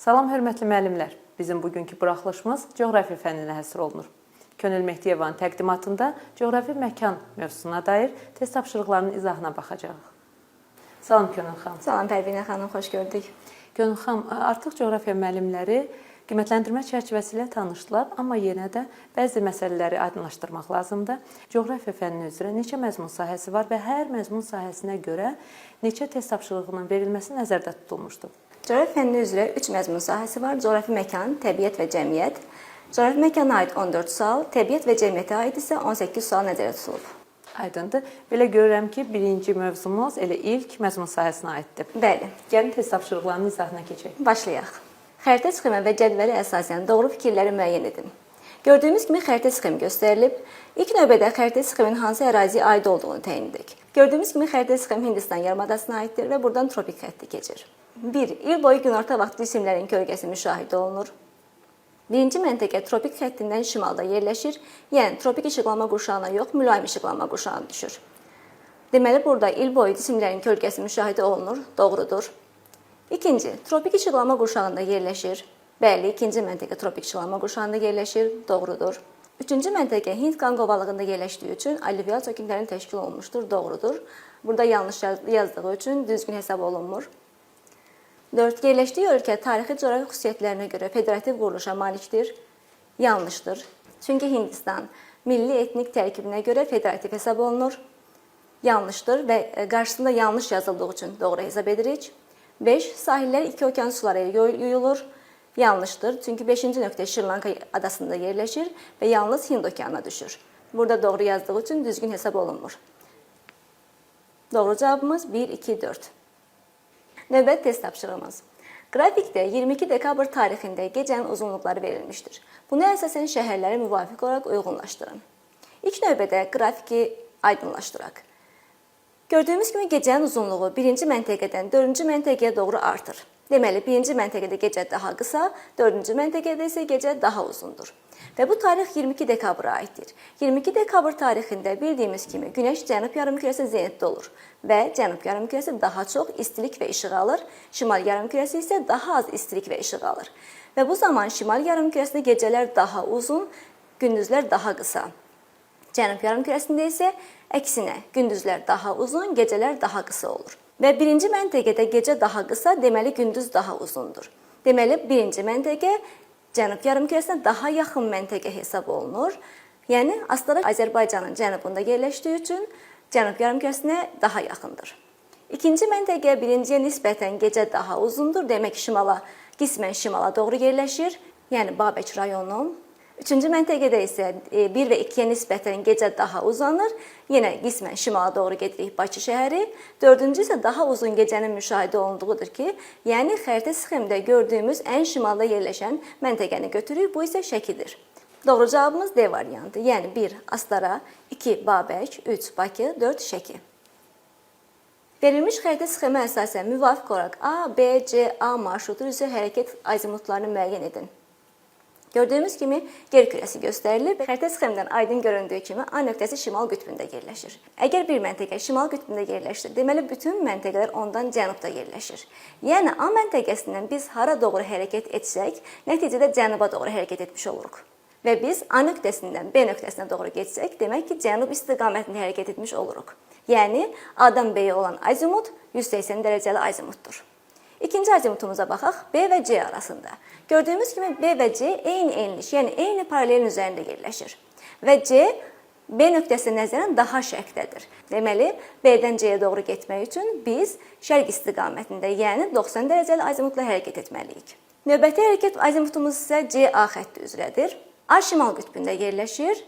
Salam hörmətli müəllimlər. Bizim bugünkü buraxılışımız coğrafiya fənninə həsr olunur. Könül Mehdiyevanın təqdimatında coğrafi məkan mövzusuna dair test tapşırıqlarının izahına baxacağıq. Salam Könül xanım. Salam Pərvinə xanım, xoş gördük. Könül xanım, artıq coğrafiya müəllimləri qiymətləndirmə çərçivəsi ilə tanışdılar, amma yenə də bəzi məsələləri aydınlaşdırmaq lazımdır. Coğrafiya fənni üzrə neçə məzmun sahəsi var və hər məzmun sahəsinə görə neçə test tapşırığının verilməsi nəzərdə tutulmuşdur? Coğrafiya fənni üzrə 3 məzmun sahəsi var: coğrafi məkan, təbiət və cəmiyyət. Coğrafi məkana aid 14 sual, təbiət və cəmiyyətə aid isə 18 sual nəzərdə tutulub. Aydındır. Belə görürəm ki, birinci mövzumuz elə ilk məzmun sahəsinə aiddir. Bəli, Gəlin test tapşırıqlarının izahına keçək. Başlayaq. Xəritə sxemi və cədvələ əsasən doğru fikirləri müəyyən edin. Gördüyümüz kimi xəritə sxemi göstərilib. İlk növbədə xəritə sxeminin hansı əraziyə aid olduğunu təyin edək. Gördüyümüz kimi xəritə sxemi Hindistan yarımadasına aiddir və buradan tropik xətti keçir. 1. İl boyu günorta vaxtı cisimlərin kölgəsi müşahidə olunur. Birinci məntəqə tropik xəttindən şimalda yerləşir. Yəni tropik işıqlanma qurşağına yox, mülayim işıqlanma qurşağına düşür. Deməli burada il boyu cisimlərin kölgəsi müşahidə olunur. Doğrudur. İkinci, tropik işıqlanma qurşağında yerləşir. Bəli, ikinci məntəqə tropik işıqlanma qurşağında yerləşir. Doğrudur. Üçüncü məntəqə Hind Qanq ovalığında yerləşdiyi üçün alüvial çöküntülərin təşkil olunmuşdur. Doğrudur. Burada yanlış yazdığı üçün düzgün hesab olunmur. 4. Yerləşdiyi ölkə tarixi coğrafi xüsusiyyətlərinə görə federativ quruluşa malikdir. Yanlışdır. Çünki Hindistan milli etnik tərkibinə görə federativ hesab olunur. Yanlışdır və qarşısında yanlış yazıldığı üçün doğru hesab edirik. 5. Sahillər iki okean suları ilə yuyulur. Yanlışdır. Çünki 5-ci nöqtə Şri-Lanka adasında yerləşir və yalnız Hind okeanına düşür. Burada doğru yazdığı üçün düzgün hesab olunmur. Doğru cavabımız 1, 2, 4. Növbəti test tapşırığımız. Qrafikdə 22 dekabr tarixində gecənin uzunluqları verilmişdir. Buna əsasən şəhərləri müvafiq olaraq uyğunlaşdırın. İlk növbədə qrafiki aydınlaşdıraq. Gördüyümüz kimi gecənin uzunluğu birinci məntəqədən dördüncü məntəqəyə doğru artır. Deməli, birinci məntəqədə gecə daha qısa, dördüncü məntəqədə isə gecə daha uzundur. Və bu tarix 22 dekabra aiddir. 22 dekabr tarixində bildiyimiz kimi Günəş cənub yarımkürəsi zenitdə olur və cənub yarımkürəsi daha çox istilik və işıq alır, şimal yarımkürəsi isə daha az istilik və işıq alır. Və bu zaman şimal yarımkürəsində gecələr daha uzun, gündüzlər daha qısa. Cənub yarımkürəsində isə əksinə, gündüzlər daha uzun, gecələr daha qısa olur. Və birinci məntəqədə gecə daha qısa, deməli gündüz daha uzundur. Deməli birinci məntəqə cənub yarımkürəsinə daha yaxın məntəqə hesab olunur. Yəni Astara Azərbaycanın cənubunda yerləşdiyi üçün cənub yarımkürəsinə daha yaxındır. İkinci məntəqə birinciyə nisbətən gecə daha uzundur. Demək şimala, qismən şimala doğru yerləşir. Yəni Babək rayonu. Üçüncü məntəqədə isə 1 və 2-yə nisbətən gecə daha uzanır. Yenə qismən şimala doğru gedirik, Bakı şəhəri. Dördüncü isə daha uzun gecənin müşahidə olunduğudur ki, yəni xəritə sxemdə gördüyümüz ən şimalda yerləşən məntəqəni götürürük. Bu isə Şəkidir. Doğru cavabımız D variantı. Yəni 1 Astara, 2 Babək, 3 Bakı, 4 Şəki. Verilmiş xəritə sxemə əsasən müvafiq olaraq A, B, C, A marşrutu üzrə hərəkət azimutlarını müəyyən edin. Gördüyümüz kimi yer kürəsi göstərilir. Xəritə sxemindən aydın göründüyü kimi A nöqtəsi şimal qütbündə yerləşir. Əgər bir məntəqə şimal qütbündə yerləşir, deməli bütün məntəqələr ondan cənubda yerləşir. Yəni A məntəqəsindən biz hara doğru hərəkət etsək, nəticədə cənuba doğru hərəkət etmiş oluruq. Və biz A nöqtəsindən B nöqtəsinə doğru getsək, demək ki, cənub istiqamətində hərəkət etmiş oluruq. Yəni A-dan B-yə olan azimut 180 dərəcəli azimutdur. İkinci azimutumuza baxaq, B və C arasında. Gördüyümüz kimi B və C eyni enlik, yəni eyni paralelin üzərində yerləşir. Və C B nöqtəsinə nəzərən daha şərqdədir. Deməli, B-dən C-yə doğru getmək üçün biz şərq istiqamətində, yəni 90 dərəcəli azimutla hərəkət etməliyik. Növbəti hərəkət azimutumuz isə CA xətti üzrədir. A şimal qütbündə yerləşir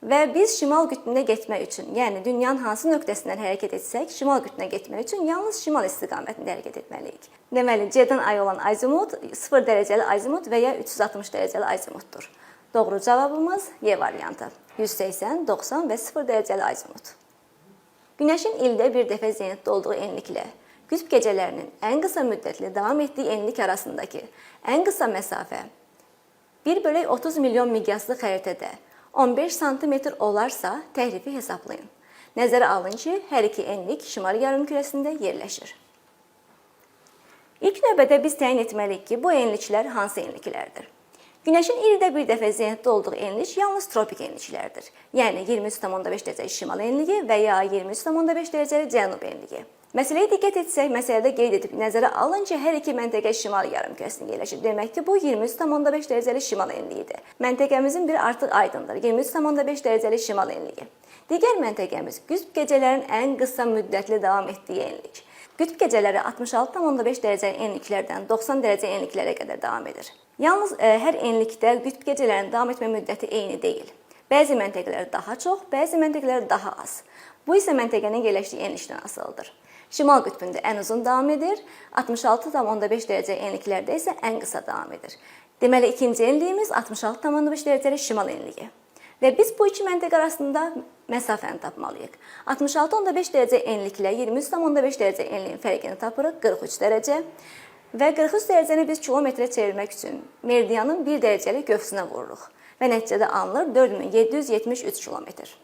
və biz şimal qütbünə getmək üçün, yəni dünyanın hansı nöqtəsindən hərəkət etsək, şimal qütbünə getmək üçün yalnız şimal istiqamətində hərəkət etməliyik. Deməli, C-dən A olan azimut 0 dərəcəli azimut və ya 360 dərəcəli azimutdur. Doğru cavabımız Y variantı. 180, 90 və 0 dərəcəli azimut. Günəşin ildə bir dəfə zenitdə olduğu enliklə qütb gecələrinin ən qısa müddətli davam etdiyi enlik arasındakı ən qısa məsafə 1/30 milyon miqyaslı xəritədə 15 sm olarsa təhrifi hesablayın. Nəzərə alın ki, hər iki enlik şimal yarımkürəsində yerləşir. İlk növbədə biz təyin etməliyik ki, bu enliklər hansı enliklərdir? Günəşin ildə bir dəfə zenitdə olduğu enlik yalnız tropik enliklərdir. Yəni 23,5 dərəcə şimal enliyi və ya 23,5 dərəcəli cənub enliyi. Məsələyə diqqət etsək, məsələdə qeyd edib nəzərə alın ki, hər iki məntəqə şimal yarımkürəsində yerləşir. Demək ki, bu 23,5 dərəcəli şimal enliyidir. Məntəqəmizin biri artıq aydındır. 23,5 dərəcəli şimal enliyi. Digər məntəqəmiz qütb gecələrin ən qısa müddətli davam etdiyi enlik. Qütb gecələri 66,5 dərəcəli enliklərdən 90 dərəcə enliklərə qədər davam edir. Yalnız hər enlikdə qütb gecələrinin davam etmə müddəti eyni deyil. Bəzi məntəqələrdə daha çox, bəzi məntəqələrdə daha az. Bu isə məntəqənin yerləşdiyi enlikdən asılıdır. Şimal qütbündə ən uzun davam edir, 66,5 dərəcə enliklərdə isə ən qısa davam edir. Deməli, ikinci enliyimiz 66,5 dərəcəli şimal enliyi. Və biz bu iki məntəqə arasında məsafəni tapmalıyıq. 66,5 dərəcə enliklə 23,5 dərəcə enliyin fərqini tapırıq, 43 dərəcə. Və 43 dərəcəni biz kilometrə çevirmək üçün meridianın 1 dərəcəlik qövsünə vururuq. Və nəticədə alınır 4773 kilometr.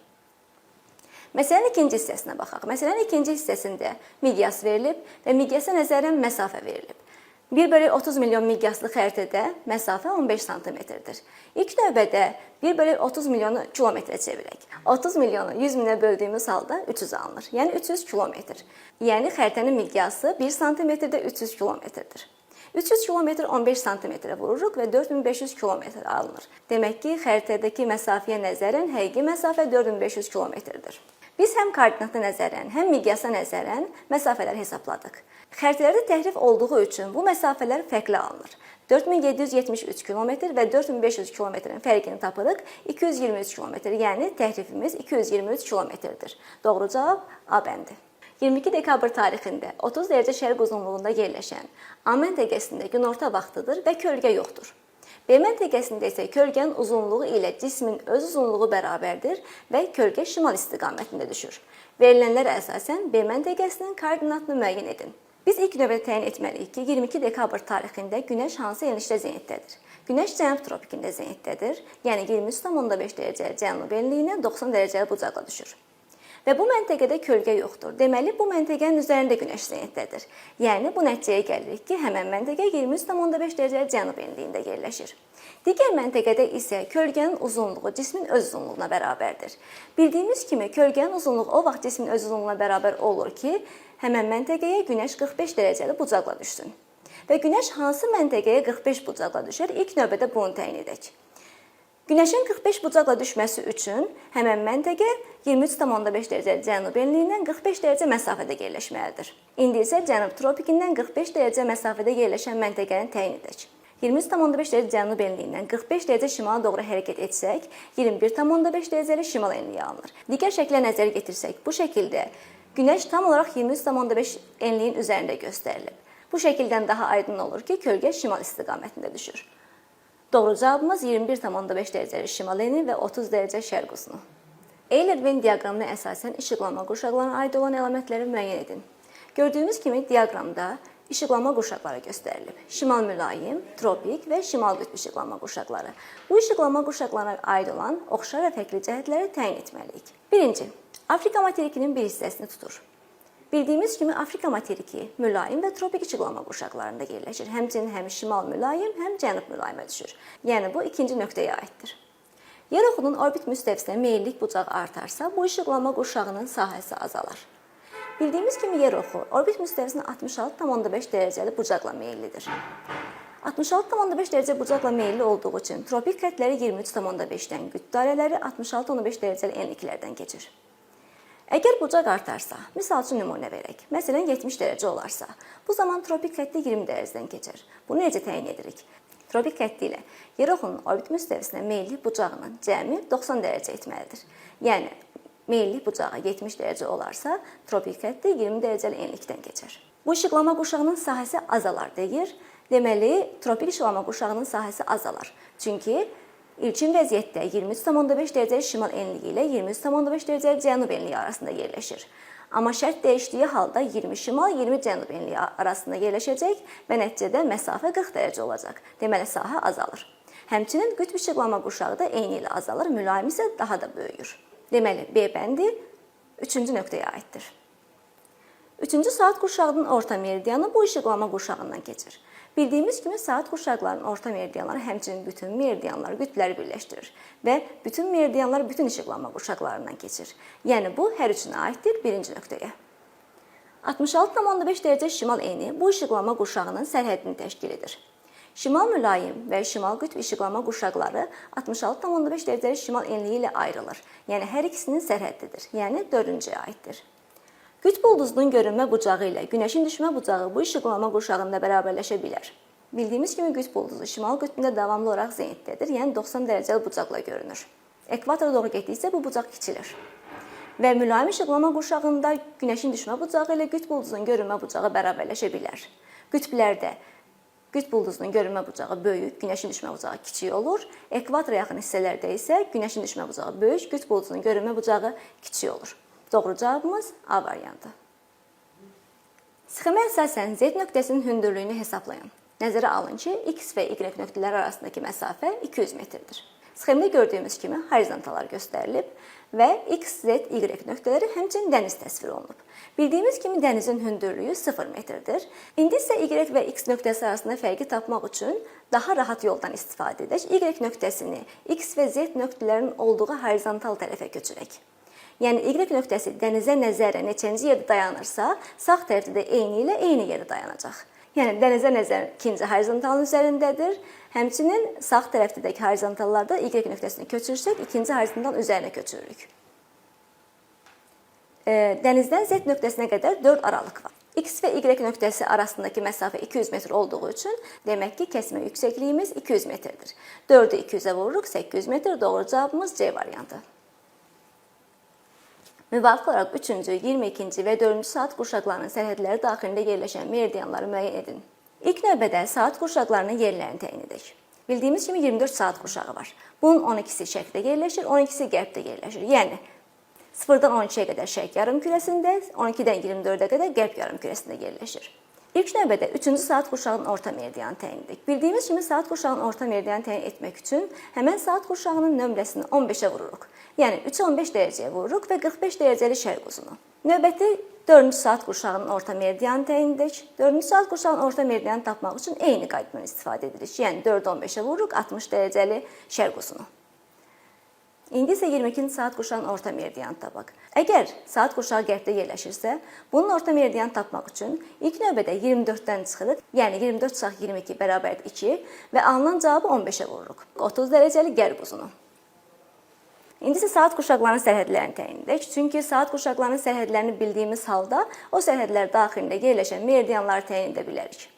Məsələnin ikinci hissəsinə baxaq. Məsələnin ikinci hissəsində miqyas verilib və miqyasa nəzərən məsafə verilib. 1/30 milyon miqyaslı xəritədə məsafə 15 santimetrdir. İlk növbədə 1/30 milyonu kilometrə çevirək. 30 milyonu 100 minə böldüyümüz halda 300 alınır. Yəni 300 kilometr. Yəni xəritənin miqyası 1 santimetrdə 300 kilometrdir. 300 kilometr 15 santimetrə vururuq və 4500 kilometr alınır. Demək ki, xəritədəki məsafəyə nəzərən həqiqi məsafə 4500 kilometrdir. Biz həm koordinata nəzərən, həm miqyasa nəzərən məsafələr hesabladıq. Xəritələrdə təhrif olduğu üçün bu məsafələr fərqli alınır. 4773 kilometr və 4500 kilometrin fərqini tapırıq. 223 kilometr, yəni təhrifimiz 223 kilometrdir. Doğru cavab A bəndi. 22 dekabr tarixində 30 dərəcə şərq uzunluğunda yerləşən A məntəqəsində günorta vaxtıdır və kölgə yoxdur. B məntəqəsində isə kölgənin uzunluğu ilə cismin öz uzunluğu bərabərdir və kölgə şimal istiqamətində düşür. Verilənlərə əsasən B məntəqəsinin koordinatını müəyyən edin. Biz ilk növbədə təyin etməliyik ki, 22 dekabr tarixində günəş hansı enlikdə zenitdədir? Günəş cənub tropikində zenitdədir, yəni 23,5 dərəcəli cənub enliyinə 90 dərəcəli bucaqla düşür. Və bu məntəqədə kölgə yoxdur. Deməli, bu məntəqənin üzərində günəş zenitdədir. Yəni, bu nəticəyə gəlirik ki, həmən məntəqə 23,5 dərəcəli cənub enliyində yerləşir. Digər məntəqədə isə kölgənin uzunluğu cismin öz uzunluğuna bərabərdir. Bildiyimiz kimi, kölgənin uzunluğu o vaxt cismin öz uzunluğuna bərabər olur ki, həmən məntəqəyə günəş 45 dərəcəli bucaqla düşsün. Və günəş hansı məntəqəyə 45 bucaqla düşər? İlk növbədə bunu təyin edək. Günəşin 45 bucaqla düşməsi üçün həmən məntəqə 23,5 dərəcəli cənub enliyindən 45 dərəcə məsafədə yerləşməlidir. İndi isə cənub tropikindən 45 dərəcə məsafədə yerləşən məntəqəni təyin edək. 23,5 dərəcə cənub enliyindən 45 dərəcə şimala doğru hərəkət etsək, 21,5 dərəcəli şimal enliyi alınır. Digər şəklə nəzər getirsək, bu şəkildə günəş tam olaraq 23,5 enliyin üzərində göstərilib. Bu şəkildən daha aydın olur ki, kölgə şimal istiqamətində düşür. Doğru cavabımız 21,5 dərəcəli şimal eni və 30 dərəcə şərq uzunu. Euler-Venn diaqramına əsasən işıqlanma qurşaqlarına aid olan əlamətləri müəyyən edin. Gördüyümüz kimi diaqramda işıqlanma qurşaqları göstərilib. Şimal mülayim, tropik və şimal qütb işıqlanma qurşaqları. Bu işıqlanma qurşaqlarına aid olan oxşar və fərqli cəhətləri təyin etməliyik. Birinci, Afrika materikinin bir hissəsini tutur. Bildiyimiz kimi Afrika materiki mülayim və tropik işıqlanma qurşaqlarında yerləşir. Həmçinin həm şimal mülayim, həm cənub mülayimə düşür. Yəni bu ikinci nöqtəyə aiddir. Yer oxunun orbit müstəvisinə meyillik bucağı artarsa, bu işıqlanma qurşağının sahəsi azalar. Bildiyimiz kimi yer oxu orbit müstəvisinə 66,5 dərəcəli bucaqla meyillidir. 66,5 dərəcə bucaqla meyilli olduğu üçün tropik xəttləri 23,5-dən, qütb dairələri 66,5 dərəcəli enliklərdən keçir. Əgər bucaq artarsa, misal üçün nümunə verək. Məsələn 70 dərəcə olarsa, bu zaman tropik xətti 20 dərəcədən keçər. Bunu necə təyin edirik? Tropik xətti ilə yer oxunun orbit müstəvisinə meyilli bucağının cəmi 90 dərəcə etməlidir. Yəni meyilli bucağı 70 dərəcə olarsa, tropik xətti 20 dərəcəli enlikdən keçər. Bu işıqlanma qurşağının sahəsi azalar deyir. Deməli, tropik işıqlanma qurşağının sahəsi azalar. Çünki ilkin vəziyyətdə 23,5 dərəcəli şimal enliyi ilə 23,5 dərəcəli cənub enliyi arasında yerləşir. Amma şərt dəyişdiyi halda 20 şimal, 20 cənub enliyi arasında yerləşəcək və nəticədə məsafə 40 dərəcə olacaq. Deməli, sahə azalır. Həmçinin qütb işıqlanma qurşağı da eyni ilə azalır, mülayim isə daha da böyüyür. Deməli, B bəndi 3-cü nöqtəyə aiddir. 3-cü saat qurşağının orta meridianı bu işıqlanma qurşağından keçir. Bildiyimiz kimi saat qurşaqlarının orta meridianları həmçinin bütün meridianlar qütbləri birləşdirir və bütün meridianlar bütün işıqlanma qurşaqlarından keçir. Yəni bu hər üçünə aiddir birinci nöqtəyə. 66,5 dərəcə şimal eni bu işıqlanma qurşağının sərhədini təşkil edir. Şimal mülayim və şimal qütb işıqlanma qurşaqları 66,5 dərəcəli şimal enliyi ilə ayrılır. Yəni hər ikisinin sərhəddidir. Yəni 4-cüyə aiddir. Qütb ulduzunun görünmə bucağı ilə günəşin düşmə bucağı bu işıqlanma qurşağında bərabərləşə bilər. Bildiyimiz kimi qütb ulduzu şimal qütbündə davamlı olaraq zenitdədir, yəni 90 dərəcəli bucaqla görünür. Ekvatora doğru getdikcə bu bucaq kiçilir. Və mülayim işıqlanma qurşağında günəşin düşmə bucağı ilə qütb ulduzunun görünmə bucağı bərabərləşə bilər. Qütblərdə qütb ulduzunun görünmə bucağı böyük, günəşin düşmə bucağı kiçik olur. Ekvatora yaxın hissələrdə isə günəşin düşmə bucağı böyük, qütb ulduzunun görünmə bucağı kiçik olur. Doğru cavabımız A variantı. Sxemə əsasən Z nöqtəsinin hündürlüyünü hesablayın. Nəzərə alın ki, X və Y nöqtələri arasındakı məsafə 200 metrdir. Sxemdə gördüyümüz kimi horizontallar göstərilib və X, Z, Y nöqtələri həmçinin dəniz təsvir olunub. Bildiyimiz kimi dənizin hündürlüyü 0 metrdir. İndi isə Y və X nöqtəsi arasında fərqi tapmaq üçün daha rahat yoldan istifadə edək. Y nöqtəsini X və Z nöqtələrinin olduğu horizontal tərəfə köçürək. Yəni Y nöqtəsi dənizə nəzərən neçənci yerdə dayanırsa, sağ tərəfdə də eyni ilə eyni yerdə dayanacaq. Yəni dənizə nəzərən ikinci horizontalın üzərindədir. Həmçinin sağ tərəfdəki horizontallarda Y nöqtəsini köçürsək, ikinci horizontalın üzərinə köçürürük. Dənizdən Z nöqtəsinə qədər 4 aralıq var. X və Y nöqtəsi arasındakı məsafə 200 metr olduğu üçün demək ki, kəsmə yüksəkliyimiz 200 metrdir. 4-ü 200-ə vururuq, 800 metr. Doğru cavabımız C variantı. Müvafiq olaraq 3-cü, 22-ci və 4-cü saat qurşaqlarının sərhədləri daxilində yerləşən meridianları müəyyən edin. İlk növbədə saat qurşaqlarının yerlərini təyin edək. Bildiyimiz kimi 24 saat qurşağı var. Bunun 12-si şərqdə yerləşir, 12-si qərbdə yerləşir. Yəni 0-dan 12-yə qədər şərq yarımkürəsində, 12-dən 24-ə qədər qərb yarımkürəsində yerləşir. İlk növbədə 3-cü saat qurşağının orta meridianı təyin edək. Bildiyimiz kimi saat qurşağının orta meridianı təyin etmək üçün həmən saat qurşağının nömrəsini 15-ə vururuq. Yəni 3-ü 15 dərəcəyə vururuq və 45 dərəcəli şərq uzunu. Növbəti 4-cü saat qurşağının orta meridianı təyin edək. 4-cü saat qurşağının orta meridianı tapmaq üçün eyni qaydadan istifadə edirik. Yəni 4-ü 15-ə vururuq, 60 dərəcəli şərq uzunu. İndi isə 22-ci saat qurşağının orta meridianı tapaq. Əgər saat qurşağı qərbdə yerləşirsə, bunun orta meridianı tapmaq üçün ilk növbədə 24-dən çıxırıq. Yəni 24 çıxaq 22 bərabərdir 2 və alınan cavabı 15-ə vururuq. 30 dərəcəli qərb uzunu. İndi isə saat qurşaqlarının sərhədlərini təyin edək. Çünki saat qurşaqlarının sərhədlərini bildiyimiz halda o sərhədlər daxilində yerləşən meridianları təyin edə bilərik.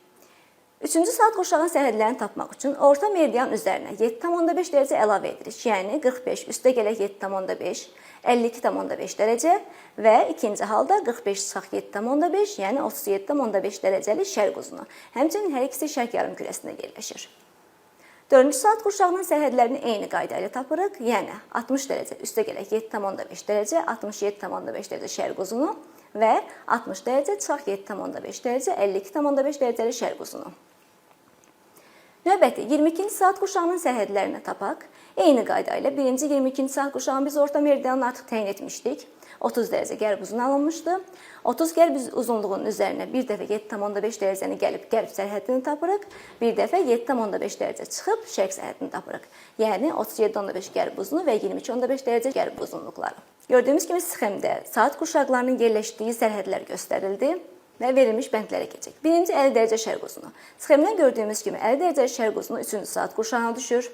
3-cü saat qurşağının sərhədlərini tapmaq üçün orta meridian üzərinə 7,5 dərəcə əlavə edirik. Yəni 45 üstə gələk 7,5, 52,5 dərəcə və ikinci halda 45 çıxaq 7,5, yəni 37,5 dərəcəli şərq uzunu. Həmçinin hər ikisi şərq yarımkürəsində yerləşir. 4-cü saat qurşağının sərhədlərini eyni qayda ilə tapırıq. Yəni 60 dərəcə üstə gələk 7,5 dərəcə, 67,5 dərəcə şərq uzunu və 60 dərəcə çıxaq 7,5 dərəcə, 52,5 dərəcəli şərq uzunu. Növbəti 22-ci saat qurşağının sərhədlərini tapaq. Eyni qayda ilə 1-ci 22-ci saat qurşağını biz orta meridianını artıq təyin etmişdik. 30 dərəcə qərb uzunu alınmışdı. 30 qərb uzunluğunun üzərinə bir dəfə 7,5 dərəcəni gəlib qərb sərhədini tapırıq. Bir dəfə 7,5 dərəcə çıxıb şərq sərhədini tapırıq. Yəni 37,5 qərb uzunu və 22,5 dərəcə qərb uzunluqları. Gördüyümüz kimi sxemdə saat qurşaqlarının yerləşdiyi sərhədlər göstərildi və verilmiş bəndlərə keçək. Birinci 50 dərəcə şərq uzunu. Sxemdən gördüyümüz kimi 50 dərəcə şərq uzunu 3-cü saat qurşağına düşür.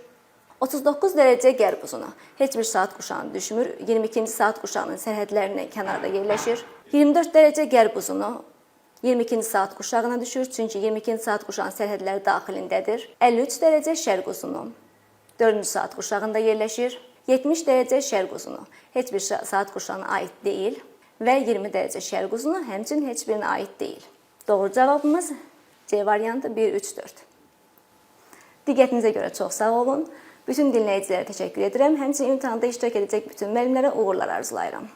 39 dərəcə qərb uzunu. Heç bir saat qurşağına düşmür. 22-ci saat qurşağının sərhədlərindən kənarda yerləşir. 24 dərəcə qərb uzunu 22-ci saat qurşağına düşür. Çünki 22-ci saat qurşağının sərhədləri daxilindədir. 53 dərəcə şərq uzunu 4-cü saat qurşağında yerləşir. 70 dərəcə şərq uzunu heç bir saat qurşağına aid deyil və 20 dərəcə şərq uzunu həmçinin heç birinə aid deyil. Doğru cavabımız C variantı 1, 3, 4. Diqqətinizə görə çox sağ olun. Bütün dinləyicilərə təşəkkür edirəm. Həmçinin imtahanda iştirak edəcək bütün müəllimlərə uğurlar arzulayıram.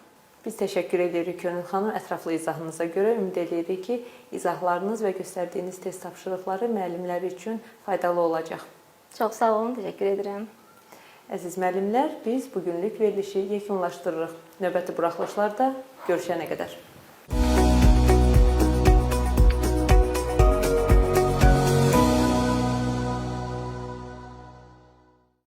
Biz təşəkkür edirik Könül xanım ətraflı izahınıza görə. Ümid edirik ki, izahlarınız və göstərdiyiniz test tapşırıqları müəllimlər üçün faydalı olacaq. Çox sağ olun, təşəkkür edirəm. Əziz müəllimlər, biz bugünlük verilişi yekunlaşdırırıq. Növbəti buraxılışlarda görüşənə qədər.